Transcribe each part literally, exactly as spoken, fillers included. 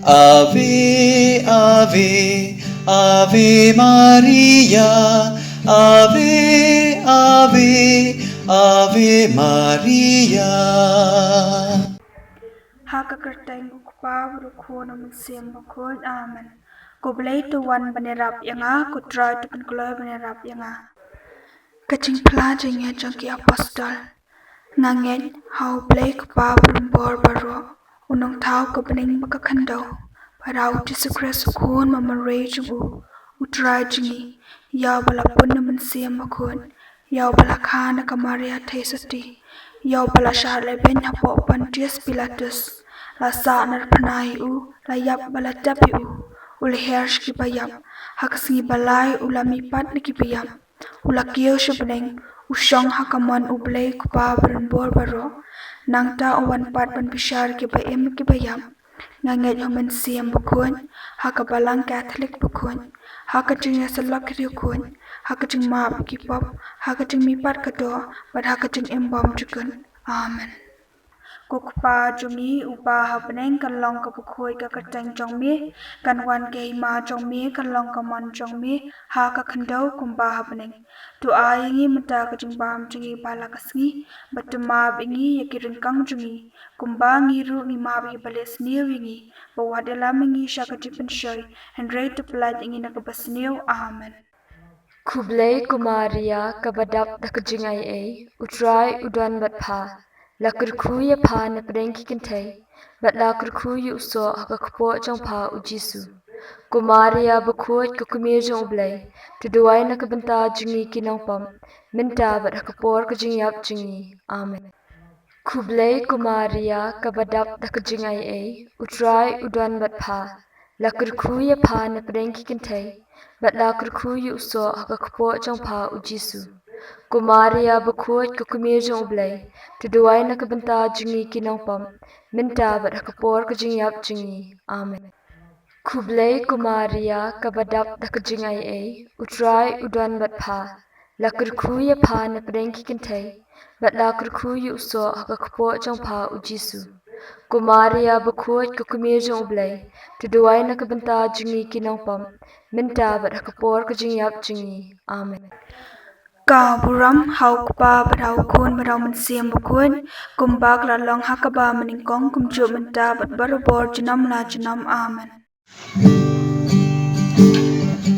Ave, Ave, Ave Maria, Ave, Ave, Ave Maria. Ha ka kyrteng u Kpa bad u Khun bad u Mynsiem Bakhuid. Amen. Ko Blei to wan ban ïarap ïa nga, ko Trai to pynkloi ban ïarap ïa nga. Ka jingphla jingngeit jong ki apostol. Nga ngeit ha u Blei Kpa Barabor baroh, u Nongthaw ka bneng bad ka khyndew, bad ha u Jisu Khrist u Khun ba marwei jong u, u Trai jong ngi, ïa uba la pun na u Mynsiem Bakhuid, ïa uba la kha na ka Maria Theisotti, ïa uba la shah lehbeiñ hapoh Pontius Pilatus, la sahnarphna ïa u, la ïap bad la tep ïa u, u la her sha ki ba ïap, ha ka sngi ba lai u la mihpat na ki ba ïap. U la kiew sha bneng, u shong ha ka mon u Blei Kpa Barabor baroh. Nangta u wan pat ban bishar ki ba im ki ba ïap. Nga ngeit ha u Mynsiem Bakhuid, ha ka Balang Katholik bakhuid, ha ka jingïasyllok ki riewkhuid, ha ka jingmap ki pop, ha ka jingmihpat ka doh, bad ha ka jingim bymjukut. Amen. Ko Kpa jong ngi uba ha bneng, kan long kaba khuid ka kyrteng jong me, kan wan ka hima jong me, kan long ka mon jong me, ha ka khyndew kumba ha bneng. To ai ïa ngi mynta ka jingbam jong ngi ba la ka sngi, bad to map ïa ngi ïa ki ryngkang jong ngi, kumba ngi ruh ngi map ïa ki ba leh sniew ïa ngi, bad wat ïalam ïa ngi sha ka jingpynshoi, hynrei to pyllait ïa ngi na kaba sniew. Amen. Khublei ko Maria, kaba dap da ka jingaiei, u Trai u don bad pha. La kyrkhu ïa pha na pdeng ki kynthei, bad la kyrkhu ïa u soh ha ka kpoh jong pha u Jisu. Ko Maria bakhuid, ko kmie jong u Blei, to duwai na ka bynta jong ngi ki nongpop, mynta bad ha ka por ka jingïap jong ngi. Amen. Khublei ko Maria, kaba dap da ka jingaiei, u Trai u don bad pha. La kyrkhu ïa pha na pdeng ki kynthei, bad la kyrkhu ïa u soh ha ka kpoh jong pha u Jisu. Ko Maria bakhuid, ko kmie jong u Blei, to duwai na ka bynta jong ngi ki nongpop, mynta bad ha ka por ka jingïap jong ngi. Amen. Khublei ko Maria, kaba dap da ka jingaiei, u Trai u don bad pha. La kyrkhu ïa pha na pdeng ki kynthei, bad la kyrkhu ïa u soh ha ka kpoh jong pha u Jisu. Ko Maria bakhuid, ko kmie jong u Blei, to duwai na ka bynta jong ngi ki nongpop, mynta bad ha ka por ka jingïap jong ngi. Amen. Ka burom ha u Kpa bad ha u Khun bad ha u Mynsiem Bakhuid, kumba ka la long ha kaba mynnyngkong, kumjuh mynta bad barabor, junom la junom. Amen.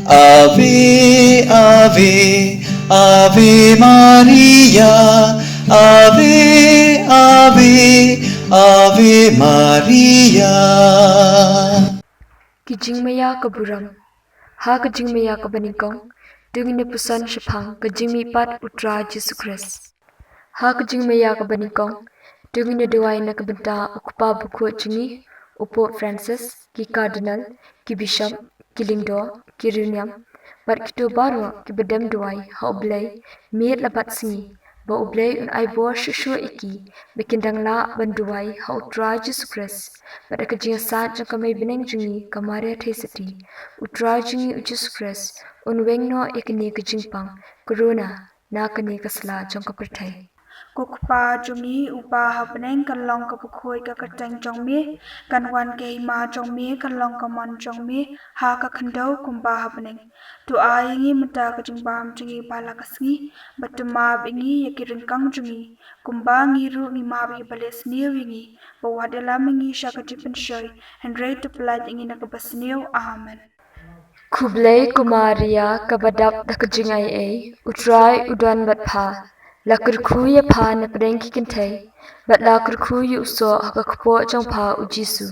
Ave, Ave, Ave Maria, Ave, Ave, Ave Maria. Ki jingmaïa ka burom. Ha ka jingmaïa kaba nyngkong, to ngin ïa puson shaphang ka jingmihpat u Trai Jisu Khrist. Ha ka jingmaïa kaba nyngkong, to ngin ïa duwai na ka bynta u Kpa bakhuid jong ngi, u Pope Francis, ki Cardinal, ki Bishop, ki Lyngdoh, ki Riewniam, bad kito baroh kiba dem duwai ha u Blei miet la bad sngi, ba u Blei un ai bor shuh shuh ïa ki, ba kin dang lah ban duwai ha u Trai Jisu Khrist, bad ha ka jingïasaid jong ka Mei bneng jong ngi ka Maria Theisotti, u Trai jong ngi u Jisu Khrist un weng noh ïa kane ka jingpang corona na kane ka sla jong ka pyrthei. Ko Kpa jong ngi uba ha bneng, kan long kaba khuid ka kyrteng jong me, kan wan ka hima jong me, kan long ka mon jong me, ha ka khyndew kumba ha bneng. To ai ïa ngi mynta ka jingbam jong ngi ba la ka sngi, bad to map ïa ngi ïa ki ryngkang jong ngi, kumba ngi ruh ngi map ïa ki ba leh sniew ïa ngi, bad wat ïalam ïa ngi sha ka jingpynshoi, hynrei to pyllait ïa ngi na kaba sniew. Amen. Khublei ko Maria, kaba dap da ka jingaiei, u Trai u don bad pha. La kyrkhu ïa pha na pdeng ki kynthei, bad la kyrkhu ïa u soh ha ka kpoh jong pha u Jisu.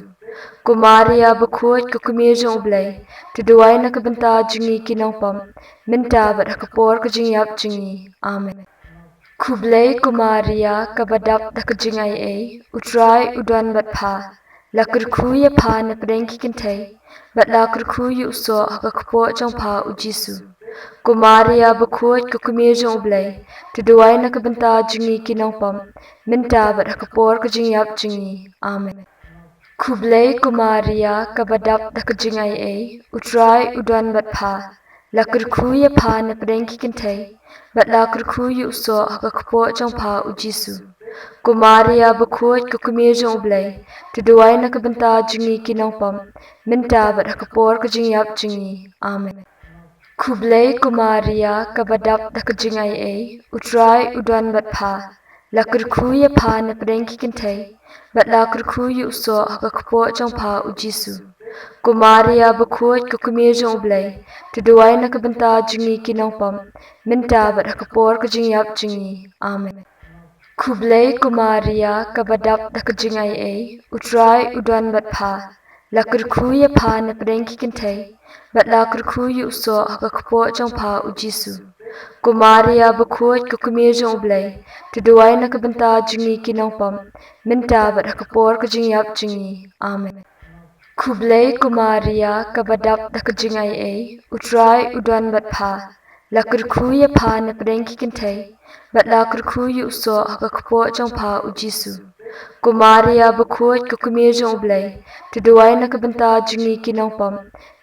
Ko Maria bakhuid, ko kmie jong u Blei, to duwai na ka bynta jong ngi ki nongpop, mynta bad ha ka por ka jingïap jong ngi. Amen. Khublei ko Maria, kaba dap da ka jingaiei, u Trai u don bad pha. La kyrkhu ïa pha na pdeng ki kynthei, bad la kyrkhu ïa u soh ha ka kpoh jong pha u Jisu. Ko Maria bakhuid, ko kmie jong u Blei, to duwai na ka bynta jong ngi ki nongpop, mynta bad ha ka por ka jingïap jong ngi. Amen. Khublei ko Maria, kaba dap da ka jingaiei, u Trai u don bad pha. La kyrkhu ïa pha na pdeng ki kynthei, bad la kyrkhu ïa u soh ha ka kpoh jong pha u Jisu. Ko Maria bakhuid, ko kmie jong U Blei, to duwai na ka bynta jong ngi ki nongpop, mynta bad ha ka por ka jingïap jong ngi. Amen. Khublei ko Maria, kaba dap da ka jingaiei, U Trai u don bad pha. La kyrkhu ïa pha na pdeng ki kynthei, bad la kyrkhu ïa u soh ha ka kpoh jong pha, U Jisu. Ko Maria bakhuid, ko kmie jong U Blei, to duwai na ka bynta jong ngi ki nongpop, mynta bad ha ka por ka jingïap jong ngi. Amen. Khublei ko Maria, kaba dap da ka jingaiei, U Trai u don bad pha. La kyrkhu ïa pha na pdeng ki kynthei, bad la kyrkhu ïa u soh ha ka kpoh jong pha, U Jisu. Ko Maria bakhuid, ko kmie jong U Blei, to duwai na ka bynta jong ngi ki nongpop, mynta bad ha ka por ka jingïap jong ngi. Amen. Khublei ko Maria, kaba dap da ka jingaiei, U Trai u don bad pha. La kyrkhu ïa pha na pdeng ki kynthei, bad la kyrkhu ïa u soh ha ka kpoh jong pha, U Jisu. Ko Maria bakhuid, ko kmie jong U Blei, to duwai na ka bynta jong ngi ki nongpop,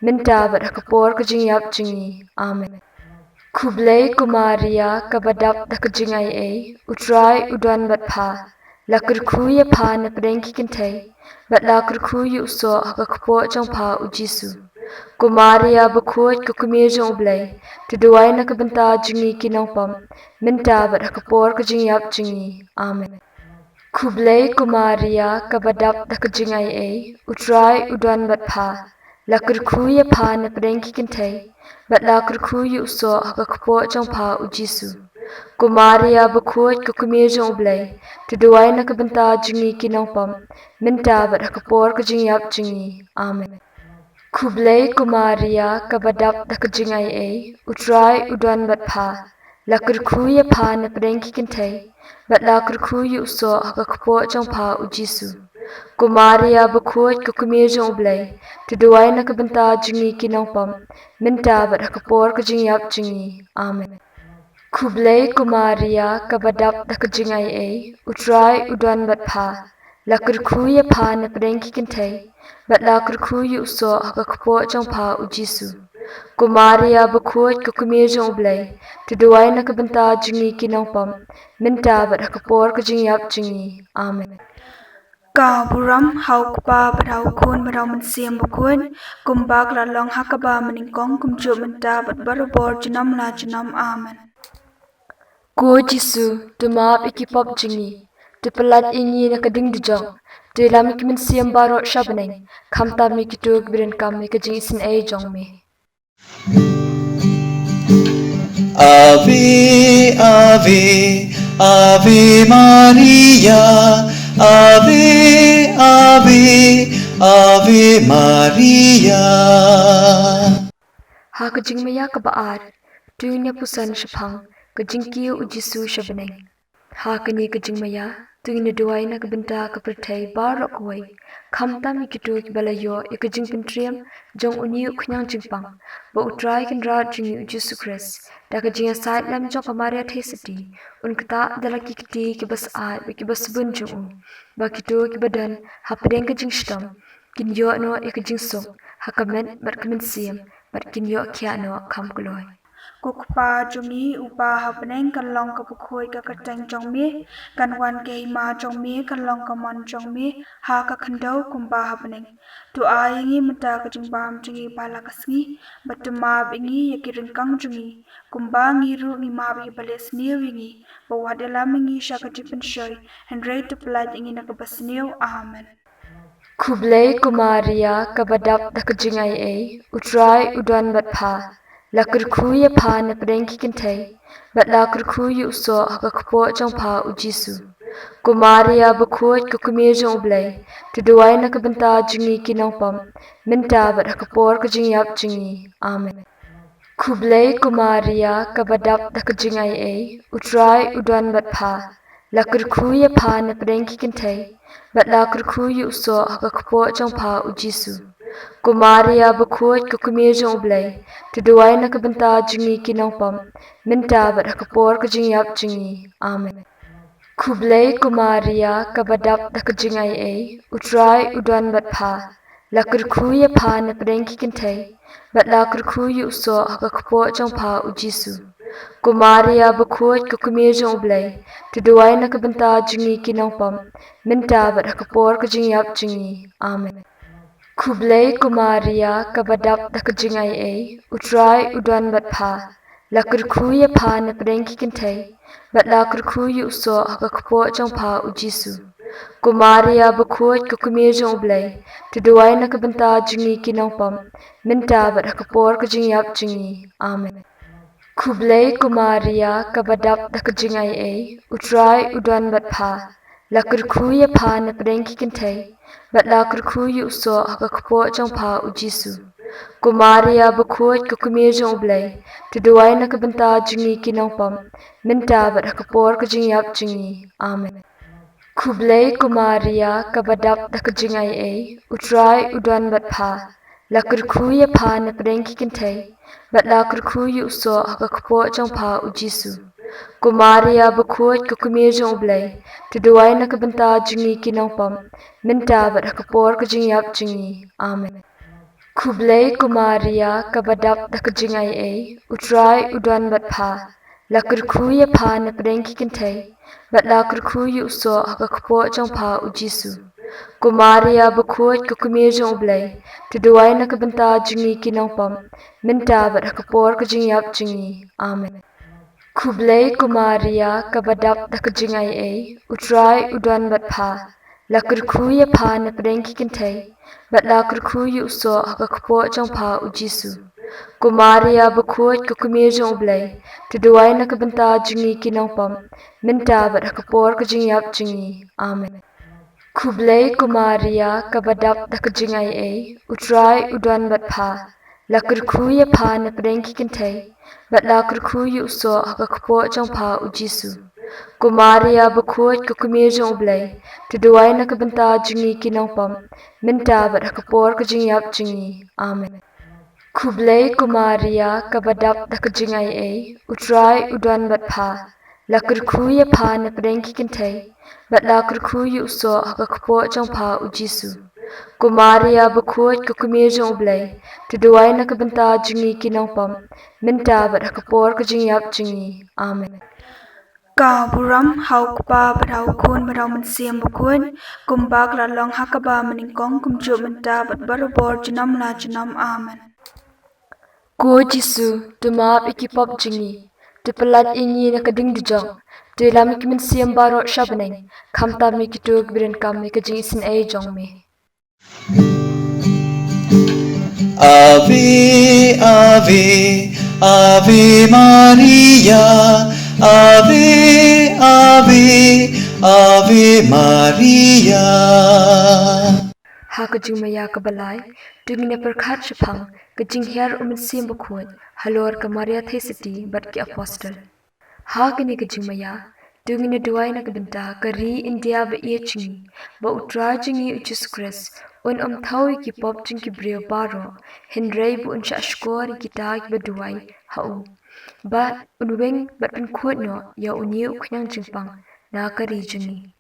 mynta bad ha ka por ka jingïap jong ngi. Amen. Khublei ko Maria, kaba dap da ka jingaiei, U Trai u don bad pha. La kyrkhu ïa pha na pdeng ki kynthei, bad la kyrkhu ïa u soh ha ka kpoh jong pha, U Jisu. Ko Maria bakhuid, ko kmie jong U Blei, to duwai na ka bynta jong ngi ki nongpop, mynta bad ha ka por ka jingïap jong ngi. Amen. Khublei ko Maria, kaba dap da ka jingaiei, U Trai u don bad pha. La kyrkhu ïa pha na pdeng ki kynthei, bad la kyrkhu ïa u soh ha ka kpoh jong pha, U Jisu. Ko Maria bakhuid, ko kmie jong U Blei, to duwai na ka bynta jong ngi ki nongpop, mynta bad ha ka por ka jingïap jong ngi. Amen. Khublei ko Maria, kaba dap da ka jingaiei, U Trai u don bad pha. La kyrkhu ïa pha na pdeng ki kynthei, bad la kyrkhu ïa u soh ha ka kpoh jong pha, U Jisu. Ko Maria bakhuid, ko kmie jong U Blei, to duwai na ka bynta jong ngi ki nongpop, mynta bad ha ka por ka jingïap jong ngi. Amen. Khublei ko Maria, kaba dap da ka jingaiei, U Trai u don bad pha. La kyrkhu ïa pha na pdeng ki kynthei, bad la kyrkhu ïa u soh ha ka kpoh jong pha, U Jisu. Ko Maria bakhuid, ko kmie jong U Blei, to duwai na ka bynta jong ngi ki nongpop, mynta bad ha ka por ka jingïap jong ngi. Amen. Ka burom ha U Kpa bad ha U Khun bad ha U Mynsiem Bakhuid, kumba ka la long ha kaba mynnyngkong, kumjuh mynta bad barabor, junom la junom. Amen. Ko Jisu, to map ïa ki pop jong ngi, to pyllait ïa ngi na ka ding dujok, to ïalam ïa ki mynsiem baroh sha bneng, khamtam ïa kito kiba donkam ïa ka jingisynei jong me. Ave, Ave, Ave Maria, Ave, Ave, Ave Maria. Ha ka jingmaïa kaba ar, to ngin ïa puson shaphang ka jingkiew U Jisu sha bneng. Ha kane ka jingmaïa, to ngin ïa duwai na ka bynta ka pyrthei baroh kawei, khamtam ïa kito kiba la ïoh ïa ka jingpyntriem jong une u khñiang jingpang, ba U Trai Kynrad jong ngi U Jisu Khrist, da ka jingïasaid lem jong ka Maria Theisotti, un ktah da la ki kti kiba syaid bad kiba sbun jong u, ba kito kiba don hapdeng ka jingshitom kin ïoh noh ïa ka jingsuk ha ka met bad ka mynsiem, bad kin ïoh khiah noh kham kloi. Ko Kpa jong ngi uba ha bneng, kan long ka bakhuid ka kyrteng jong me, kan wan ka hima jong me, kan long ka mon jong me ha ka khyndew kumba ha bneng. To ai ïa ngi mynta ka jingbam jong ngi ba la ka sngi, bad to map ïa ngi ïa ki ryngkang jong ngi, kumba ngi ruh ngi map ïa kiba leh sniew ïa ngi, bad wat ïalam ïa ngi sha ka jingpynshoi, hynrei to pyllait ïa ngi na kaba sniew. Amen. Khublei ko Maria, kaba dap da ka jingaiei, U Trai u don bad pha. La kyrkhu ïa pha na pdeng ki kynthei, bad la kyrkhu ïa u soh ha ka kpoh jong pha U Jisu. Ko Maria bakhuid, ko kmie jong U Blei, to duwai na ka bynta jong ngi ki nongpop, mynta bad ha ka por ka jingïap jong ngi. Amen. Khublei ko Maria, kaba dap da ka jingaiei, U Trai u don bad pha. La kyrkhu ïa pha na pdeng ki kynthei, bad la kyrkhu ïa u soh ha ka kpoh jong pha U Jisu. Ko Maria bakhuid, ko kmie jong U Blei, to duwai na ka bynta jong ngi ki nongpop, mynta bad ha ka por ka jingïap jong ngi. Amen. Khublei ko Maria, kaba dap da ka jingaiei, U Trai u don bad pha. La kyrkhu ïa pha na pdeng ki kynthei, bad la kyrkhu ïa u soh ha ka kpoh jong pha U Jisu. Ko Maria bakhuid, ko kmie jong U Blei, to duwai na ka bynta jong ngi ki nongpop, mynta bad ha ka por ka jingïap jong ngi. Amen. Khublei ko Maria, kaba dap da ka jingaiei, U Trai u don bad pha. La kyrkhu ïa pha na pdeng ki kynthei, bad la kyrkhu ïa u soh ha ka kpoh jong pha, U Jisu. Ko Maria bakhuid, ko kmie jong U Blei, to duwai na ka bynta jong ngi ki nongpop, mynta bad ha ka por ka jingïap jong ngi. Amen. Khublei ko Maria, kaba dap da ka jingaiei, U Trai u don bad pha. La kyrkhu ïa pha na pdeng ki kynthei, bad la kyrkhu ïa u soh ha ka kpoh jong pha, U Jisu. Ko Maria bakhuid, ko kmie jong U Blei, to duwai na ka bynta jong ngi ki nongpop, mynta bad ha ka por ka jingïap jong ngi. Amen. Khublei ko Maria, kaba dap da ka jingaiei, U Trai u don bad pha. La kyrkhu ïa pha na pdeng ki kynthei, bad la kyrkhu ïa u soh ha ka kpoh jong pha, U Jisu. Ko Maria bakhuid, ko kmie jong U Blei, to duwai na ka bynta jong ngi ki nongpop, mynta bad ha ka por ka jingïap jong ngi. Amen. Khublei ko Maria, kaba dap da ka jingaiei, U Trai u don bad pha. La kyrkhu ïa pha na pdeng ki kynthei, bad la kyrkhu ïa u soh ha ka kpoh jong pha, U Jisu. Ko Maria bakhuid, ko kmie jong U Blei, to duwai na ka bynta jong ngi ki nongpop, mynta bad ha ka por ka jingïap jong ngi. Amen. Khublei ko Maria, kaba dap da ka jingaiei, U Trai u don bad pha. La kyrkhu ïa pha na pdeng ki kynthei, bad la kyrkhu ïa u soh ha ka kpoh jong pha, U Jisu. Ko Maria bakhuid, ko kmie jong U Blei, to duwai na ka bynta jong ngi ki nongpop, mynta bad ha ka por ka jingïap jong ngi. Amen. Khublei ko Maria, kaba dap da ka jingaiei, U Trai u don bad pha. La kyrkhu ïa pha na pdeng ki kynthei, bad la kyrkhu ïa u soh ha ka kpoh jong pha, U Jisu. Ko Maria bakhuid, ko kmie jong U Blei, to duwai na ka bynta jong ngi ki nongpop, mynta bad ha ka por ka jingïap jong ngi. Amen. Khublei ko Maria, kaba dap da ka jingaiei, U Trai u don bad pha. La kyrkhu ïa pha na pdeng ki kynthei, bad la kyrkhu ïa u soh ha ka kpoh jong pha, U Jisu. Ko Maria bakhuid, ko kmie jong U Blei, to duwai na ka bynta jong ngi ki nongpop, mynta bad ha ka por ka jingïap jong ngi. Amen. Ka burom ha U Kpa bad ha U Khun bad ha U Mynsiem Bakhuid, kumba ka la long ha kaba mynnyngkong, kumjuh mynta bad barabor, junom la junom. Amen. Ko Jisu, to map ïa ki pop jong ngi, to pyllait ïa ngi na ka ding dujok, to ïalam ïa ki mynsiem baroh sha bneng, khamtam ïa kito kiba donkam ïa ka jingisynei jong me. Ave, Ave, Ave Maria, Ave, Ave, Ave Maria. Ha ka jingmaïa kaba lai, to ngin ïa pyrkhat shaphang ka jinghiar U Mynsiem Bakhuid halor ka Maria Theisotti bad ki Apostol. Ha kane ka jingmaïa, to ngin ïa duwai na ka bynta ka ri India ba ïeit jong ngi, ba U Trai jong ngi U Jisu Khrist un ym thew ïa ki pop jong ki briew baroh, hynrei ba un shah shkor ïa kita kiba duwai ha u, bad un weng bad pynkhuid noh ïa une u khñiang jingpang na ka ri jong ngi.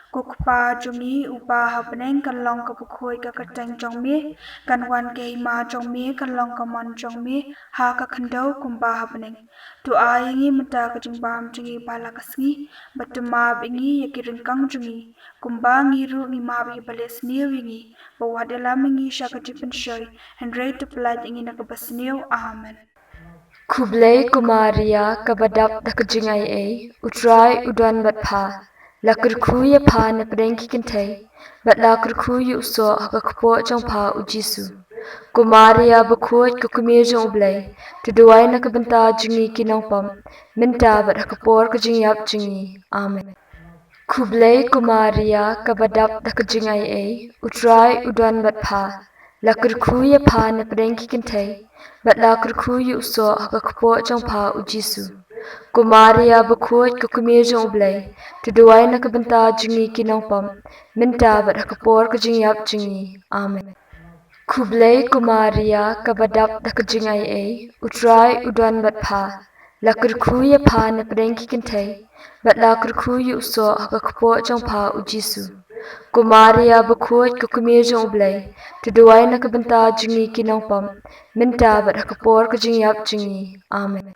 Ko Kpa jong ngi uba ha bneng, kan long ka bakhuid ka kyrteng jong me, kan wan ka hima jong me, kan long ka mon jong me ha ka khyndew kumba ha bneng. To ai ïa ngi mynta ka jingbam jong ngi ba la ka sngi, bad to map ïa ngi ïa ki ryngkang jong ngi, kumba ngi ruh ngi map ïa kiba leh sniew ïa ngi, bad wat ïalam ïa ngi sha ka jingpynshoi, hynrei to pyllait ïa ngi na kaba sniew. Amen. Khublei ko Maria, kaba dap da ka jingaiei, U Trai u don bad pha. La kyrkhu ïa pha na pdeng ki kynthei, bad la kyrkhu ïa u soh ha ka kpoh jong pha U Jisu. Ko Maria bakhuid, ko kmie jong U Blei, to duwai na ka bynta jong ngi ki nongpop, mynta bad ha ka por ka jingïap jong ngi. Amen. Khublei ko Maria, kaba dap da ka jingaiei, U Trai u don bad pha. La kyrkhu ïa pha na pdeng ki kynthei, bad la kyrkhu ïa u soh ha ka kpoh jong pha U Jisu. Ko Maria bakhuid, ko kmie jong U Blei, to duwai na ka bynta jong ngi ki nongpop, mynta bad ha ka por ka jingïap jong ngi. Amen. Khublei ko Maria, kaba dap da ka jingaiei, U Trai u don bad pha. La kyrkhu ïa pha na pdeng ki kynthei, bad la kyrkhu ïa u soh ha ka kpoh jong pha U Jisu. Ko Maria bakhuid, ko kmie jong U Blei, to duwai na ka bynta jong ngi ki nongpop, mynta bad ha ka por ka jingïap jong ngi. Amen.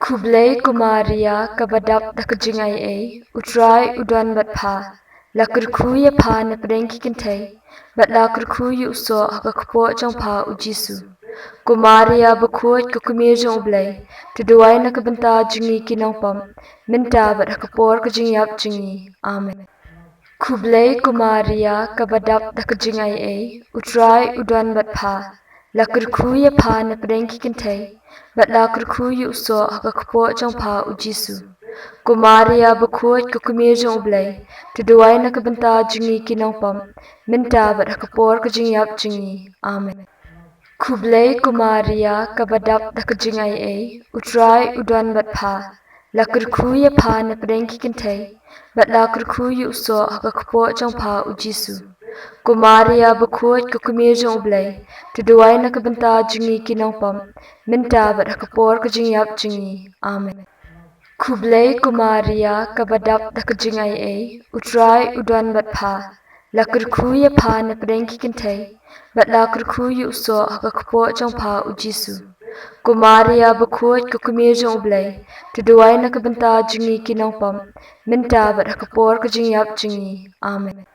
Khublei ko Maria, kaba dap da ka jingaiei, U Trai u don bad pha. La kyrkhu ïa pha na pdeng ki kynthei, bad la kyrkhu ïa u soh ha ka kpoh jong pha, U Jisu. Ko Maria bakhuid, ko kmie jong U Blei, to duwai na ka bynta jong ngi ki nongpop, mynta bad ha ka por ka jingïap jong ngi. Amen. Khublei ko Maria, kaba dap da ka jingaiei, U Trai u don bad pha. La kyrkhu ïa pha na pdeng ki kynthei, bad la kyrkhu ïa u soh ha ka kpoh jong pha, U Jisu. Ko Maria bakhuid, ko kmie jong U Blei, to duwai na ka bynta jong ngi ki nongpop, mynta bad ha ka por ka jingïap jong ngi. Amen. Khublei ko Maria, kaba dap da ka jingaiei, U Trai u don bad pha. La kyrkhu ïa pha na pdeng ki kynthei, bad la kyrkhu ïa u soh ha ka kpoh jong pha, U Jisu. Ko Maria bakhuid, ko kmie jong U Blei, to duwai na ka bynta jong ngi ki nongpop, mynta bad ha ka por ka jingïap jong ngi. Amen. Khublei ko Maria, kaba dap da ka jingaiei, U Trai u don bad pha. La kyrkhu ïa pha na pdeng ki kynthei, bad la kyrkhu ïa u soh ha ka kpoh jong pha, U Jisu. Ko Maria bakhuid, ko kmie jong U Blei, to duwai na ka bynta jong ngi ki nongpop, mynta bad ha ka por ka jingïap jong ngi. Amen.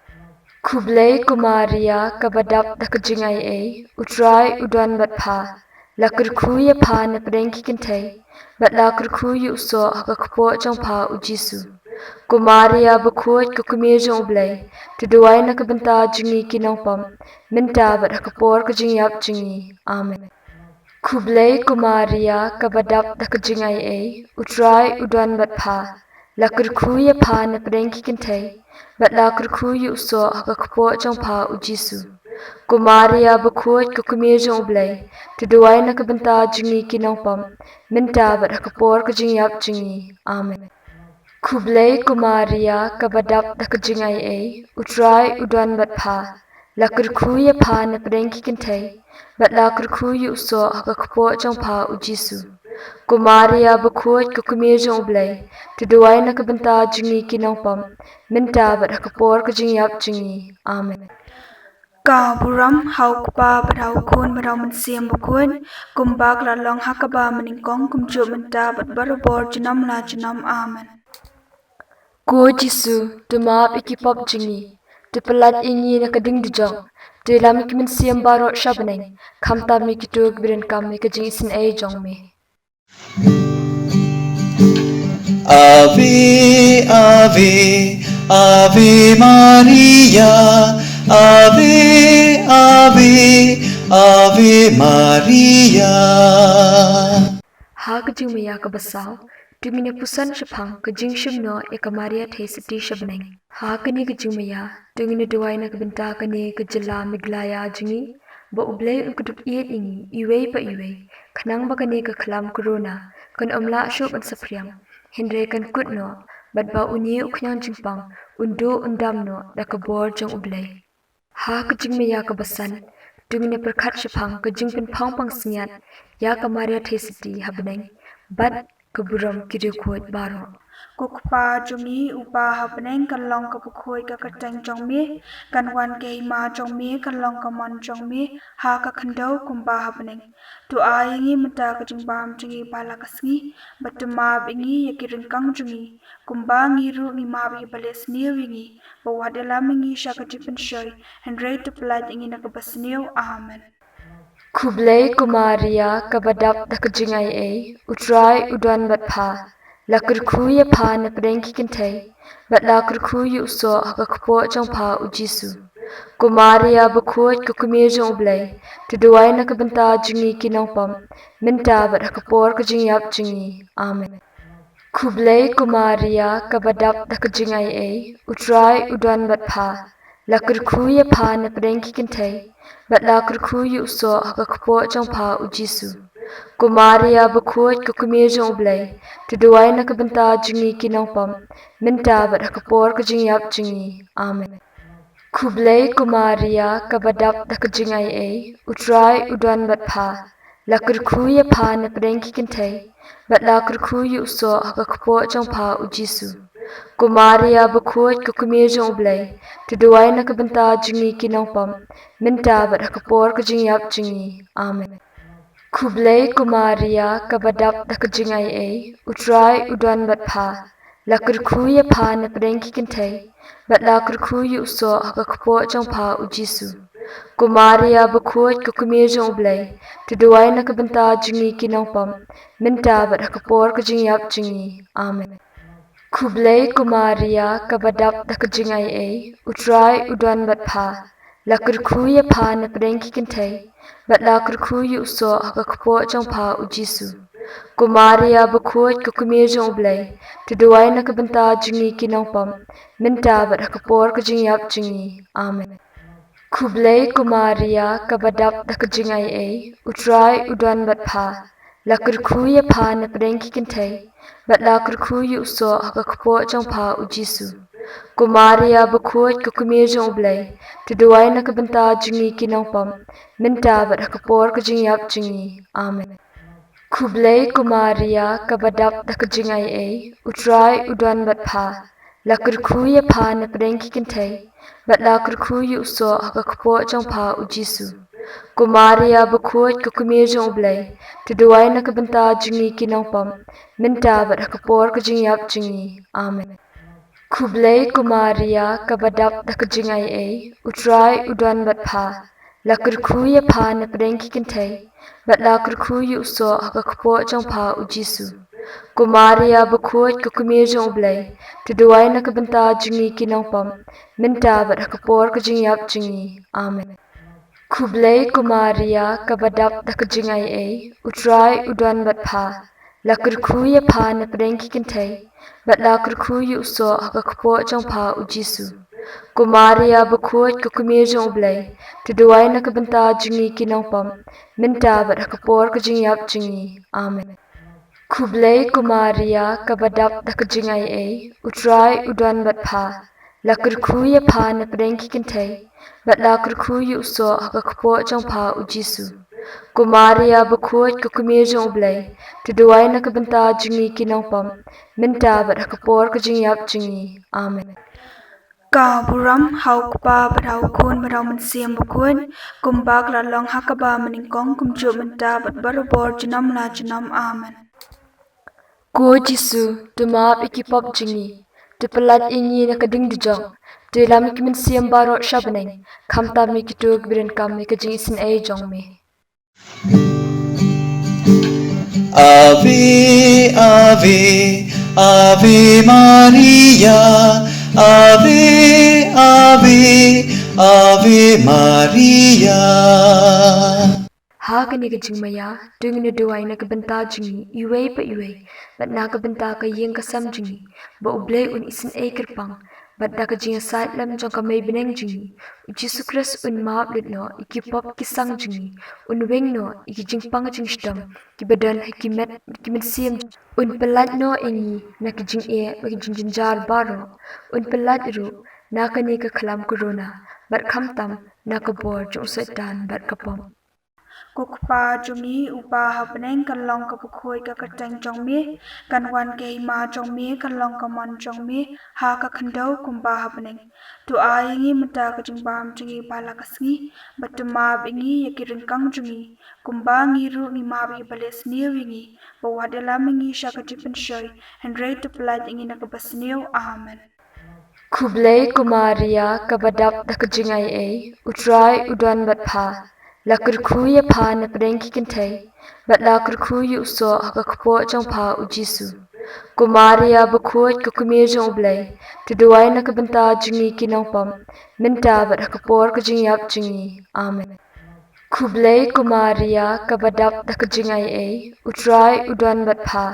Khublei ko Maria, kaba dap da ka jingaiei, U Trai u don bad pha. La kyrkhu ïa pha na pdeng ki kynthei, bad la kyrkhu ïa u soh ha ka kpoh jong pha, U Jisu. Ko Maria bakhuid, ko kmie jong U Blei, to duwai na ka bynta jong ngi ki nongpop, mynta bad ha ka por ka jingïap jong ngi. Amen. Khublei ko Maria, kaba dap da ka jingaiei, U Trai u don bad pha. La kyrkhu ïa pha na pdeng ki kynthei, bad la kyrkhu ïa u soh ha ka kpoh jong pha, U Jisu. Ko Maria bakhuid, ko kmie jong U Blei, to duwai na ka bynta jong ngi ki nongpop, mynta bad ha ka por ka jingïap jong ngi. Amen. Khublei ko Maria, kaba dap da ka jingaiei, U Trai u don bad pha. La kyrkhu ïa pha na pdeng ki kynthei, bad la kyrkhu ïa u soh ha ka kpoh jong pha, U Jisu. Ko Maria bakhuid, ko kmie jong U Blei, to duwai na ka bynta jong ngi ki nongpop, mynta bad ha ka por ka jingïap jong ngi. Amen. Ka burom ha U Kpa bad ha U Khun bad ha U Mynsiem Bakhuid, kumba ka la long ha kaba mynnyngkong, kumjuh mynta bad barabor, junom la junom. Amen. Ko Jisu, to map ïa ki pop jong ngi, to pyllait ïa ngi na ka ding dujok, to ïalam ïa ki mynsiem baroh sha bneng, khamtam ïa kito kiba donkam ïa ka jingisynei jong me. Ave, Ave, Ave Maria, Ave, Ave, Ave Maria. Ha ka jingmaïa kaba saw, to ngin ïa puson shaphang ka jingshim noh ïa ka Maria Theisotti sha bneng. Ha kane ka jingmaïa, to ngin ïa duwai na ka bynta kane ka jylla Meghalaya jong ngi, ba U Blei un kdup ïeit ïa ngi iwei pa iwei, khnang ba kane ka khlam corona kan ym lah shuh ban saphriang, hynrei kan kut noh, bad ba une u khñiang jingpang un duh un dam noh da ka bor jong U Blei. Ha ka jingmaïa kaba san, to ngin ïa pyrkhat shaphang ka jingpynphong pansngiat ïa ka Maria Theisotti ha bneng, bad ka burom ki riewkhuid baroh. Ko Kpa jong ngi uba ha bneng, kan long kaba khuid ka kyrteng jong me, kan wan ka hima jong me, kan long ka mon jong me ha ka khyndew kumba ha bneng. To ai ïa ngi mynta ka jingbam jong ngi ba la ka sngi, bad to map ïa ngi ïa ki ryngkang jong ngi, kumba ngi ruh ngi map ïa kiba leh sniew ïa ngi, bad wat ïalam ïa ngi sha ka jingpynshoi, hynrei to pyllait ïa ngi na kaba sniew. Amen. Khublei ko Maria, kaba dap da ka jingaiei, U Trai u don bad pha. La kyrkhu ïa pha na pdeng ki kynthei, bad la kyrkhu ïa u soh ha ka kpoh jong pha, U Jisu. Ko Maria bakhuid, ko kmie jong U Blei, to duwai na ka bynta jong ngi ki nongpop, mynta bad ha ka por ka jingïap jong ngi. Amen. Khublei ko Maria, kaba dap da ka jingaiei, U Trai u don bad pha. La kyrkhu ïa pha na pdeng ki kynthei, bad la kyrkhu ïa u soh ha ka kpoh jong pha, U Jisu. Ko Maria bakhuid, ko kmie jong U Blei, to duwai na ka bynta jong ngi ki nongpop, mynta bad ha ka por ka jingïap jong ngi. Amen. Khublei ko Maria, kaba dap da ka jingaiei, U Trai u don bad pha. La kyrkhu ïa pha na pdeng ki kynthei, bad la kyrkhu ïa u soh ha ka kpoh jong pha, U Jisu. Ko Maria bakhuid, ko kmie jong U Blei, to duwai na ka bynta jong ngi ki nongpop, mynta bad ha ka por ka jingïap jong ngi. Amen. Khublei ko Maria, kaba dap da ka jingaiei, U Trai u don bad pha. La kyrkhu ïa pha napdeng ki kynthei, bad la kyrkhu ïa u soh ha ka kpoh jong pha, U Jisu. Ko Maria bakhuid, ko kmie jong U Blei, to duwai na ka bynta jong ngi ki nongpop, mynta bad ha ka por ka jingïap jong ngi. Amen. Khublei ko Maria, kaba dap da ka jingaiei, U Trai u don bad pha. La kyrkhu ïa pha napdeng ki kynthei, bad la kyrkhu ïa u soh ha ka kpoh jong pha, U Jisu. Ko Maria bakhuid, ko kmie jong U Blei, to duwai na ka bynta jong ngi ki nongpop, mynta bad ha ka por ka jingïap jong ngi. Amen. Khublei ko Maria, kaba dap da ka jingaiei, U Trai u don bad pha. La kyrkhu ïa pha napdeng ki kynthei, bad la kyrkhu ïa u soh ha ka kpoh jong pha, U Jisu. Ko Maria bakhuid, ko kmie jong U Blei, to duwai na ka bynta jong ngi ki nongpop, mynta bad ha ka por ka jingïap jong ngi. Amen. Khublei ko Maria, kaba dap da ka jingaiei, U Trai u don bad pha. La kyrkhu ïa pha napdeng ki kynthei, bad la kyrkhu ïa u soh ha ka kpoh jong pha, U Jisu. Ko Maria bakhuid, ko kmie jong U Blei, to duwai na ka bynta jong ngi ki nongpop, mynta bad ha ka por ka jingïap jong ngi. Amen. Khublei ko Maria, kaba dap da ka jingaiei, U Trai u don bad pha. La kyrkhu ïa pha napdeng ki kynthei, bad la kyrkhu ïa u soh ha ka kpoh jong pha, U Jisu. Ko Maria bakhuid, ko kmie jong U Blei, to duwai na ka bynta jong ngi ki nongpop, mynta bad ha ka por ka jingïap jong ngi. Amen. Khublei ko Maria, kaba dap da ka jingaiei, U Trai u don bad pha. La kyrkhu ïa pha napdeng ki kynthei, bad la kyrkhu ïa u soh ha ka kpoh jong pha, U Jisu. Ko Maria bakhuid, ko kmie jong U Blei, to duwai na ka bynta jong ngi ki nongpop, mynta bad ha ka por ka jingïap jong ngi. Amen. Khublei ko Maria, kaba dap da ka jingaiei, U Trai u don bad pha. La kyrkhu ïa pha napdeng ki kynthei, bad la kyrkhu ïa u soh ha ka kpoh jong pha, U Jisu. Ko Maria bakhuid, ko kmie jong U Blei, to duwai na ka bynta jong ngi ki nongpop, mynta bad ha ka por ka jingïap jong ngi. Amen. Ka burom ha U Kpa bad ha U Khun bad ha U Mynsiem Bakhuid, kumba ka la long ha kaba mynnyngkong, kumjuh mynta bad barabor, junom la junom. Amen. Ko Jisu, to map ïa ki pop jong ngi, to pyllait ïa ngi na ka ding dujok, to ïalam ïa ki mynsiem baroh sha bneng, khamtam ïa kito kiba donkam ïa ka jingisynei jong me. Ave, Ave, Ave Maria, Ave, Ave, Ave Maria. Ha kane ka jingmaïa, to ngin ïa duwai na ka bynta jong ngi iwei pa iwei, bad na ka bynta ka ïing ka sem jong ngi, ba U Blei un isynei kyrpang, bad da ka jingïasaid lem jong ka Mei bneng jong ngi, U Jisu Khrist un map lut noh ïa ki pop ki sang jong ngi, un weng noh ïa ki jingpang jingshitom kiba don ha ki met ki mynsiem, un pyllait noh ïa ngi na ki jingeh bad ki jingjynjar baroh, un pyllait ruh na kane ka khlam corona, bad khamtam na ka bor jong u Soitan bad ka pop. Ko Kpa jong ngi uba ha bneng, kan long ka bakhuid ka kyrteng jong me, kan wan ka hima jong me, kan long ka mon jong me ha ka khyndew kumba ha bneng. To ai ïa ngi mynta ka jingbam jong ngi ba la ka sngi, bad to map ïa ngi ïa ki ryngkang jong ngi, kumba ngi ruh ngi map ïa kiba leh sniew ïa ngi, bad wat ïalam ïa ngi sha ka jingpynshoi, hynrei to pyllait ïa ngi na kaba sniew. Amen. Khublei ko Maria, kaba dap da ka jingaiei, U Trai u don bad pha. La kyrkhu ïa pha napdeng ki kynthei, bad la kyrkhu ïa u soh ha ka kpoh jong pha, U Jisu. Ko Maria bakhuid, ko kmie jong U Blei, to duwai na ka bynta jong ngi ki nongpop, mynta bad ha ka por ka jingïap jong ngi. Amen. Khublei ko Maria, kaba dap da ka jingaiei, U Trai u don bad pha.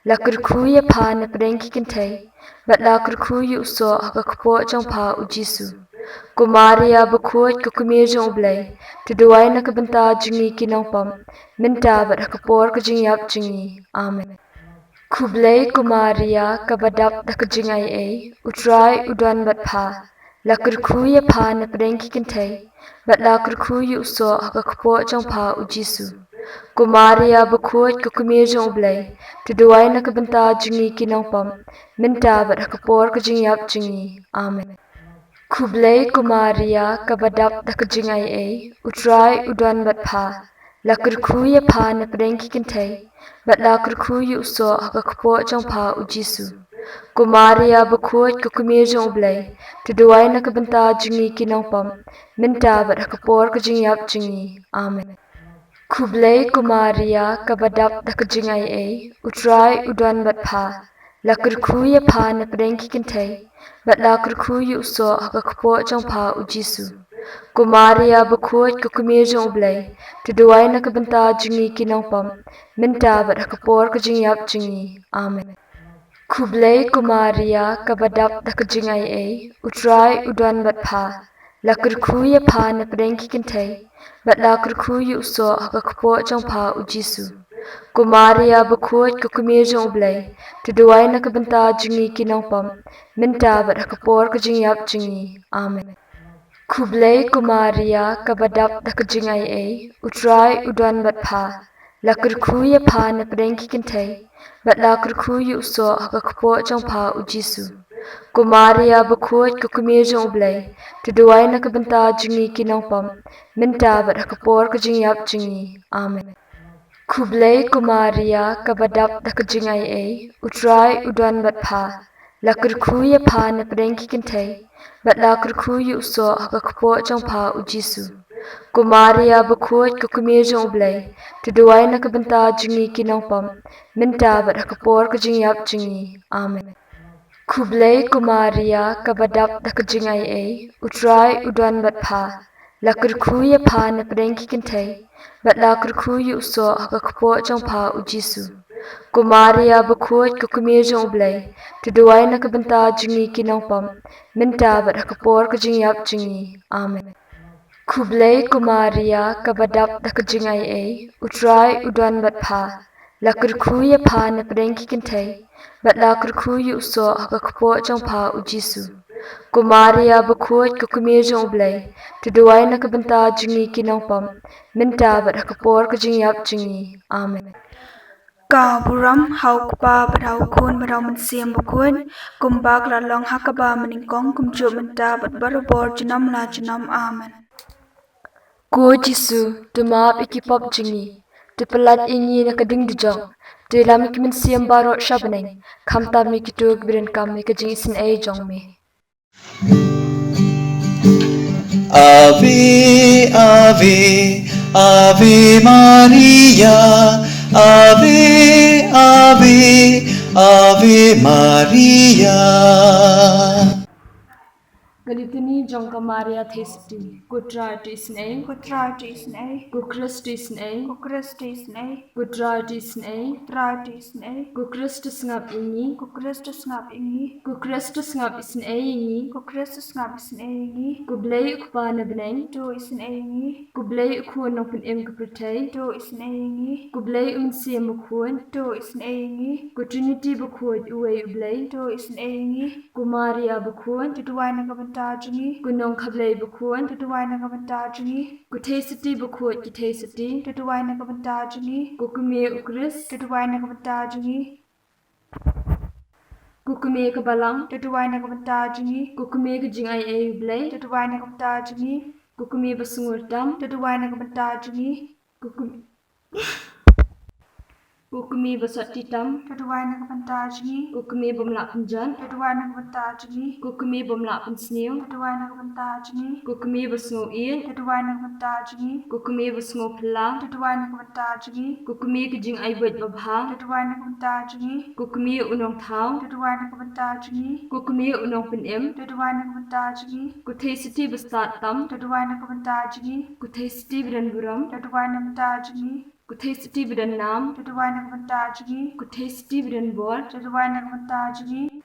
La kyrkhu ïa pha napdeng ki kynthei, bad la kyrkhu ïa u soh ha ka kpoh jong pha, U Jisu. Ko Maria bakhuid, ko kmie jong U Blei, to duwai na ka bynta jong ngi ki nongpop, mynta bad ha ka por ka jingïap jong ngi. Amen. Khublei ko Maria, kaba dap da ka jingaiei, U Trai u don bad pha. La kyrkhu ïa pha napdeng ki kynthei, bad la kyrkhu ïa u soh ha ka kpoh jong pha, U Jisu. Ko Maria bakhuid, ko kmie jong U Blei, to duwai na ka bynta jong ngi ki nongpop, mynta bad ha ka por ka jingïap jong ngi. Amen. Khublei ko Maria, kaba dap da ka jingaiei, U Trai u don bad pha. La kyrkhu ïa pha na pdeng ki kynthei, bad la kyrkhu ïa u soh ha ka kpoh jong pha u Jisu. Ko Maria bakhuid, ko kmie jong u Blei, to duwai na ka bynta jong ngi ki nongpop, mynta bad ha ka por ka jingïap jong ngi. Amen. Khublei ko Maria, kaba dap da ka jingaiei, u Trai u don bad pha. La kyrkhu ïa pha na pdeng ki kynthei, bad la kyrkhu ïa u soh ha ka kpoh jong pha u Jisu. Ko Maria bakhuid, ko kmie jong u Blei, to duwai na ka bynta jong ngi ki nongpop, mynta bad ha ka por ka jingïap jong ngi. Amen. Khublei ko Maria, kaba dap da ka jingaiei, u Trai u don bad pha. La kyrkhu ïa pha na pdeng ki kynthei, bad la kyrkhu ïa u soh ha ka kpoh jong pha u Jisu. Ko Maria bakhuid, ko kmie jong u Blei, to duwai na ka bynta jong ngi ki nongpop, mynta bad ha ka por ka jingïap jong ngi. Amen. Khublei ko Maria, kaba dap da ka jingaiei, u Trai u don bad pha. La kyrkhu ïa pha na pdeng ki kynthei, bad la kyrkhu ïa u soh ha ka kpoh jong pha u Jisu. Ko Maria bakhuid, ko kmie jong u Blei, to duwai na ka bynta jong ngi ki nongpop, mynta bad ha ka por ka jingïap jong ngi. Amen. Khublei ko Maria, kaba dap da ka jingaiei, u Trai u don bad pha. La kyrkhu ïa pha na pdeng ki kynthei, bad la kyrkhu ïa u soh ha ka kpoh jong pha u Jisu. Ko Maria bakhuid, ko kmie jong u Blei, to duwai na ka bynta jong ngi ki nongpop, mynta bad ha ka por ka jingïap jong ngi. Amen. Khublei ko Maria, kaba dap da ka jingaiei, u Trai u don bad pha. La kyrkhu ïa pha na pdeng ki kynthei, bad la kyrkhu ïa u soh ha ka kpoh jong pha u Jisu. Ko Maria bakhuid, ko kmie jong u Blei, to duwai na ka bynta jong ngi ki nongpop, mynta bad ha ka por ka jingïap jong ngi. Amen. Khublei ko Maria, kaba dap da ka jingaiei, u Trai u don bad pha. La kyrkhu ïa pha na pdeng ki kynthei, bad la kyrkhu ïa u soh ha ka kpoh jong pha u Jisu. Ko Maria bakhuid, ko kmie jong u Blei, to duwai na ka bynta jong ngi ki nongpop, mynta bad ha ka por ka jingïap jong ngi. Amen. Ka burom ha u Kpa bad ha u Khun bad ha u Mynsiem Bakhuid, kumba ka la long ha kaba mynnyngkong, kumjuh mynta bad barabor, junom la junom. Amen. Ko Jisu, to map ïa ki pop jong ngi, to pyllait ïa ngi na ka ding dujok, to ïalam ïa ki mynsiem baroh sha bneng, khamtam ïa kito kiba donkam ïa ka jingisynei jong me. Ave, Ave, Ave Maria, Ave, Ave, Ave Maria. Ka Litany jong ka Maria Theisotti. Ko Trai to isynei. Ko Trai to isynei. Ko Khrist to isynei. Ko Khrist to isynei. Ko Trai to isynei. Ko Trai to isynei. Ko Khrist to sngap ïa ngi. Ko Khrist to sngap ïa ngi. Ko Khrist to sngap isynei ïa ngi. Ko Khrist to sngap isynei ïa ngi. Ko Blei u Kpa na bneng, to isynei ïa ngi. Ko Blei u Khun nongpynim ka pyrthei, to isynei ïa ngi. Ko Blei u Mynsiem Bakhuid, to isynei ïa ngi. Ko Trinity Bakhuid, uwei u Blei, to isynei ïa ngi. Ko Maria Bakhuid, to duwai na ka bynta jong ngi. Ko Nongkhablei Bakhuid, to duwai na ka bynta jong ngi. Ko Theisotti Bakhuid ki Theisotti, to duwai na ka bynta jong ngi. Ko Kmie u Khrist, to duwai na ka bynta jong ngi. Ko Kmie ka Balang, to duwai na ka bynta jong ngi. Ko Kmie ka Jingaiei u Blei, to duwai na ka bynta jong ngi. Ko Kmie ba sngewtam, to duwai na ka bynta jong ngi. Ko Kmie, ko Kmie ba sotti tam, to duwai na ka bynta jong ngi. Ko Kmie bym lah pynjot, to duwai na ka bynta jong ngi. Ko Kmie bym lah pynsniew, to duwai na ka bynta jong ngi. Ko Kmie ba sngew ïeit, to duwai na ka bynta jong ngi. Ko Kmie ba sngew phylla, to duwai na ka bynta jong ngi. Ko Kmie ka Jingaibeit babha, to duwai na ka bynta jong ngi. Ko Kmie u Nongthaw, to duwai na ka bynta jong ngi. Ko Kmie u Nongpynim, to duwai na ka bynta jong ngi. Ko Theisotti ba stad tam, to duwai na ka bynta jong ngi. Ko Theisotti ba don burom, to duwai na ka bynta jong ngi. Ko Theisotti ba don nam, to duwai na ka bynta jong ngi. Ko Theisotti ba don bor, to duwai na ka bynta jong ngi.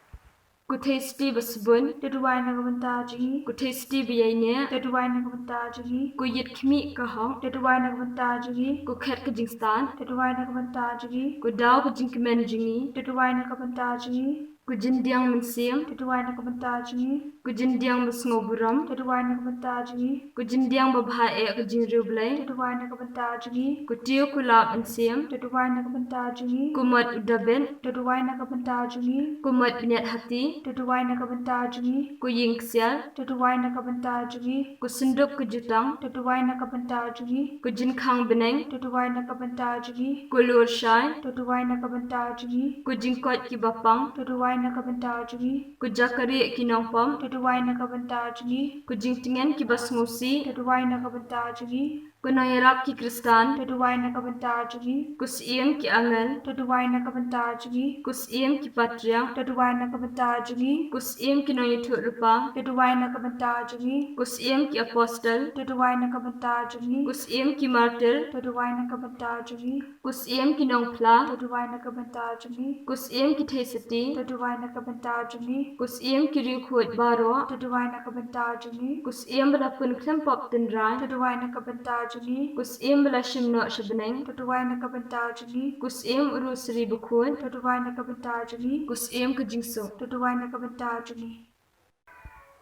Ko Theisotti ba sbun, to duwai na ka bynta jong ngi. Ko Theisotti ba ïaineh, to duwai na ka bynta jong ngi. Ko Ïit khmih ka hok, to duwai na ka bynta jong ngi. Ko Khet ka jingstad, to duwai na ka bynta jong ngi. Ko Daw ka jingkmen jong ngi, to duwai na ka bynta jong ngi. Ku jingdiang mynsiem, to duwai na ka bynta jong ngi. Ku jingdiang basngewburom, to duwai na ka bynta jong ngi. Ku jingdiang babha eh ka jingriewblei, to duwai na ka bynta jong ngi. Ku tiew ku lap mynsiem, to duwai na ka bynta jong ngi. Ku mot u Dabid, to duwai na ka bynta jong ngi. Ku mot bniat hati, to duwai na ka bynta jong ngi. Ku ïing ksiar, to duwai na ka bynta jong ngi. Ku synduk ka jutang, to duwai na ka bynta jong ngi. Ku jingkhang bneng, to duwai na ka bynta jong ngi. Ku lur shai, to duwai na ka bynta jong ngi. Ku jingkoit kiba pang, to duwai na ka bynta jong ngi. Ku jakari ki nongpop, to duwai na ka bynta jong ngi. Ku jingtngen kiba sngewsih, to duwai na ka bynta jong ngi. Ku nongïarap ki Khristan, to duwai na ka bynta jong ngi. Ku syiem ki angel, to duwai na ka bynta jong ngi. Ku syiem ki patriark, to duwai na ka bynta jong ngi. Ku syiem ki nongïathuhlypa, to duwai na ka bynta jong ngi. Ku syiem ki apostol, to duwai na ka bynta jong ngi. Ku syiem ki martir, to duwai na ka bynta jong ngi. Ku syiem ki nongphla, to duwai na ka bynta jong ngi. Ku syiem ki theisotti, to duwai na ka bynta jong ngi. Ku syiem ki riewkhuid baroh, to duwai na ka bynta jong ngi. Ku syiem ba la pynkhlem pop tynrai, to duwai na ka bynta jong ngi. Ku syiem ba la shim noh sha bneng, to duwai na ka bynta jong ngi. Ku syiem u rosary bakhuid, to duwai na ka bynta jong ngi. Ku syiem ka jingsuk, to duwai na ka bynta jong ngi.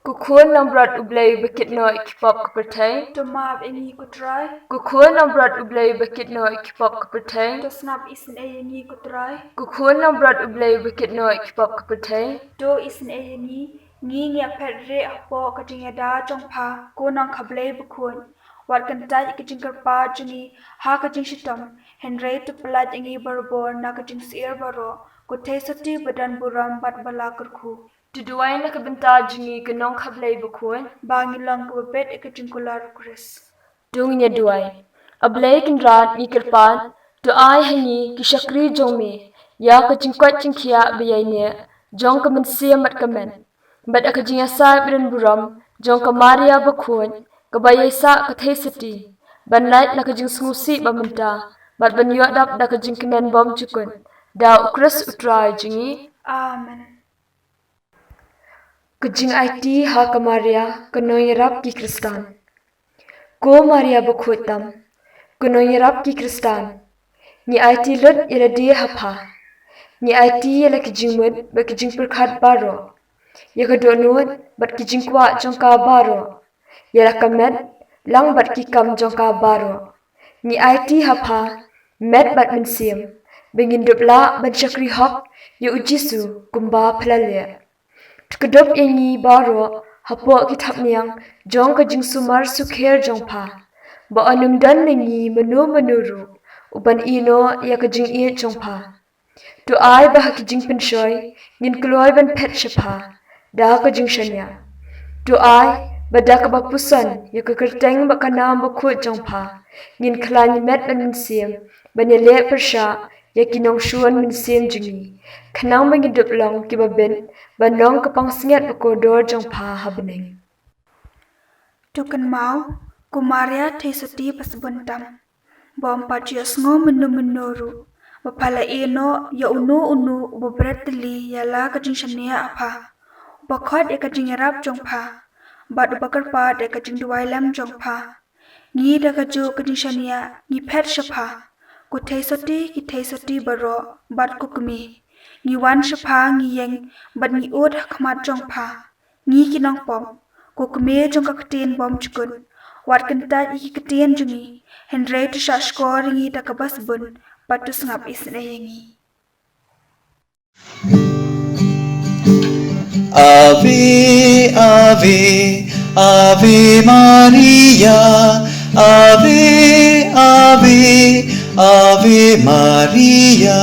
Ko khun nongbrot U Blei uba kit noh ïa ki pop ka pyrthei, to map ïa ngi ko Trai. Ko khun nongbrot U Blei uba kit noh ïa ki pop ka pyrthei, to sngap isynei ïa ngi ko Trai. Ko khun nongbrot U Blei uba kit noh ïa ki pop ka pyrthei, to isynei ïa ngi. Ngi ngi ïaphet rieh hapoh ka jingïada jong pha, ko Nongkha Blei bakhuid. Wat kyntait ïa ka jingkyrpad jong ngi ha ka jingshitom, hynrei to pyllait ïa ngi barabor na ka jingsyier baroh, ko theisotti ba don burom bad ba la kyrkhu. To duwai na ka bynta jong ngi ko Nongkha Blei bakhuid, ba ngin long kiba bit ïa ka jingkular u Khrist. To ngin ïa duwai. A Blei Kynrad, ngi kyrpad, to ai ha ngi ki shakri jong me ïa ka jingkoit jingkhiah ba ïaineh jong ka mynsiem bad ka met, bad ïa ka jingïasaid ba don burom jong ka Maria bakhuid, kaba ïaisah ka theisotti ban lait na ka jingsngewsih ba mynta bad ban ïoh dap da ka jingkmen bymjukut, da u Khrist u Trai jong ngi. Amen. Ka jingaiti ha ka Maria ka nongïarap ki Khristan. Ko Maria bakhuid tam, ka nongïarap ki Khristan, ngi aiti lut ïa lade ha pha. Ngi aiti ïa la ki jingmut bad ki jingpyrkhat baroh, ïa ka dohnud bad ki jingkwah jong ka baroh, ïa la ka met lang bad ki kam jong ka baroh. Ngi aiti ha pha, met bad mynsiem, ba ngin dup lah ban shakri hok ïa u Jisu kumba pha la leh. To kdup ïa ngi baroh hapoh ki thapniang jong ka jingsumar sukher jong pha, ba un ym don na ngi mano mano ruh uban ïeh noh ïa ka jingïeit jong pha. To ai ba ha ki jingpynshoi ngin kloi ban phet sha pha da ka jingshaniah. To ai ba da kaba puson ïa ka kyrteng bad ka nam bakhuid jong pha, ngin khlaiñ met bad mynsiem ban ïaleh pyrshah ïa ki nongshun mynsiem jong ngi, khnang ba ngin dup long kiba bit ban long ka pansngiat bakordor jong pha ha bneng. To kynmaw, ko Maria theisotti ba sbun tam, ba ym pat ju ïohsngew mynno mynno ruh ba pha la ïeh noh ïa uno uno uba bret tylli ïa la ka jingshaniah ha pha, uba khot ïa ka jingïarap jong pha, bad uba kyrpad ïa ka jingduwai lem jong pha. Ngi da kajuh ka jingshaniah ngi phet sha pha, ko theisotti ki theisotti baroh bad ko kmie. Ngi wan sha pha, ngi ïeng bad ngi ud ha khmat jong pha, ngi ki nongpop, ko kmie jong ka ktien bymjukut. Wat kyntait ïa ki ktien jong ngi, hynrei to shah shkor ïa ngi da kaba sbun, bad to sngap isynei ïa ngi. Ave, Ave, Ave Maria, Ave, Ave, Ave Maria.